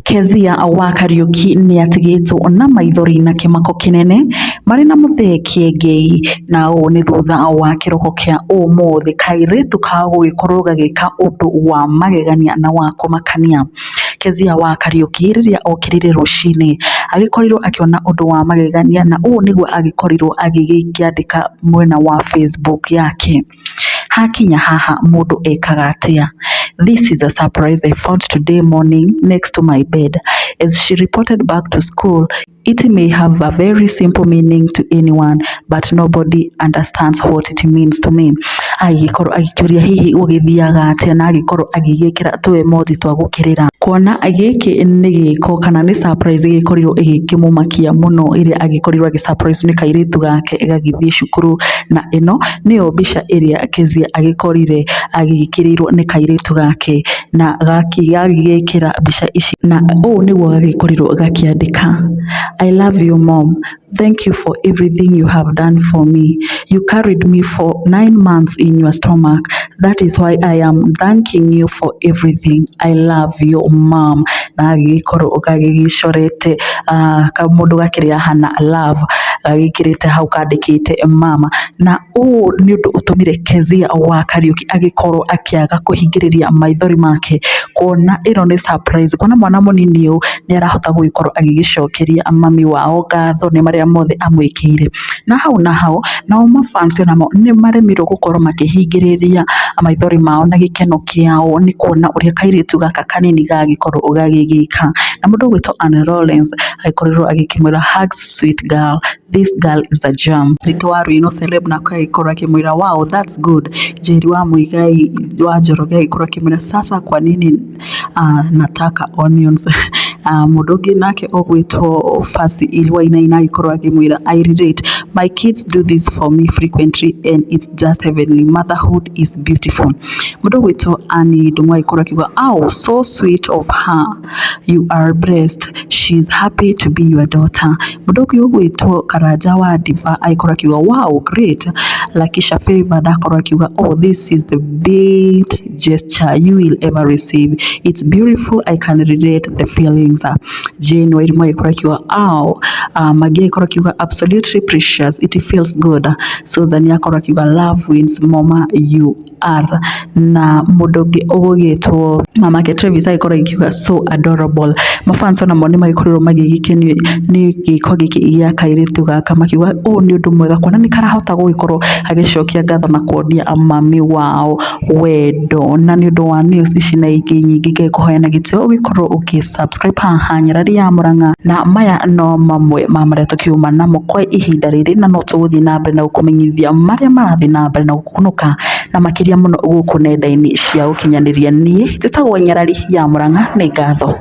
Kezia wa Kariuki nĩatigĩtwo na maithori na kĩmako kĩnene marĩ na Muthee Kiengei, na ũũ nĩ thutha wa kĩroko kĩa ũmũthĩ kairĩtu kao gũgĩkorwo gagĩka ũndũ wa magegania na wa kũmakania. Kezia wa Kariuki rĩrĩa okĩrire rũcinĩ agĩkorirwo akĩona ũndũ wa magegania, na ũũ nĩguo agĩkorirwo agĩkĩandĩka mwena wa Facebook yake. Hakinya haha mũndũ ekaga atĩa? This is a surprise I found today morning next to my bed. As she reported back to school, it may have a very simple meaning to anyone, but nobody understands what it means to me. Agĩkorwo agĩkĩũria hihi gũgĩthiaga atĩa, na agĩkorwo agĩgĩkĩra tũ emoji twa gũkĩrĩra. Kuona gĩkĩ nĩ gĩko kana nĩ surprise ĩgĩkorirwo ĩgĩkĩmũmakia mũno ĩrĩa agĩkorirwo agĩ surprise nĩ kairĩtu gake gagĩthiĩ cukuru, na ĩno nĩyo mbica ĩrĩa Kezia agĩkorire agĩkĩrĩirwo nĩ kairĩtu gake, na gagĩgĩkĩra mbica ici, na ũũ nĩguo gagĩkorirwo gakĩandĩka: "I love you, Mom. Thank you for everything you have done for me. You carried me for 9 months in your stomach. That is why I am thanking you for everything. I love you, Mom." Na gagĩgĩkorwo gagĩgĩcorete kamũndũ gakĩrĩa hana love gagĩkĩrĩte hau kandĩkĩte mama, na ũũ nĩ ũndũ ũtũmire Kezia wa Kariuki agĩkorwo akĩaga kũhingĩrĩria maithori make, kuona ĩno nĩ surprise, kuona mwana mũnini ũũ nĩ arahota gũgĩkorwo agĩgĩcokeria mami wao ngatho nĩ marĩa mothe amwĩkĩire. Na hau na hau nao mafans onamo nĩ maremirwo gũkorwo makĩhingĩrĩria maithori mao na gĩkeno kĩao nĩ kuona ũrĩa kairĩtu gaka kanini gagĩkorwo gagĩgĩka. Na mũndũ ũgwĩtwo Anne Lawrence agĩkorirwo agĩkĩmwĩra, "Hugs, sweet girl, this girl is a gem." Rito wa Ruino Celeb nake agĩkorwo akĩmwĩra, "Wow, that's good." Njeri wa Muigai wa Njoroge agĩkorwo akĩmwĩra, "Sasa kwa nini nataka onions?" Mũndũ ũngĩ nake ũgwĩtwo Fasi Wainaina agĩkorwo akĩmwĩra, "I relate. My kids do this for me frequently and it's just heavenly. Motherhood is beautiful." Mũndũ ũgwĩtwo Annie Ndung'u agĩkorwo akiuga, "Oh, so sweet of her. You are blessed. She is happy to be your daughter." Mũndũ ũngĩ ũgwĩtwo Karanja wa Diva agĩkorwo akiuga, "Wow, great." Lakisha Favor ndakorwo akiuga, "Oh, this is the best gesture you will ever receive. It's beautiful. I can relate the feelings." Jane Wairimu agĩkorwo akiuga, "Oh." Magi agĩkorwo akiuga, "Absolutely precious. It feels good." Susan akorwo akiuga, "Love wins, mama, you are." Na mũndũ ũngĩ ũgũgĩtwo mamake Travis agĩkorwo akiuga, "So adorable." Mafans onamo nĩ magĩkorirwo magĩgĩkenio nĩ gĩko gĩkĩ gĩa kairĩtu gaka, makiuga ũũ nĩ ũndũ mwega kuona nĩ karahota gũgĩkorwo agĩcokia ngatho na kuonia mami wao wendo. Na nĩ ũndũ wa news ici na ingĩ nyingĩ, ngĩkũhoya na gĩtĩo ũgĩkorwo ũkĩ subscribe haha Nyarari ya Mũrang'a. Na maya no mamwe ma marĩa tũkiuma namo kwa ihinda rĩrĩ, na no tũgũthiĩ na mbere na gũkũmenyithia marĩa marathiĩ na mbere na gũkunũka na makĩria mũno gũkũ nenda-inĩ cia ũkinyanĩria. Niĩ njĩtagwo Nyarari ya Mũrang'a, nĩ ngatho.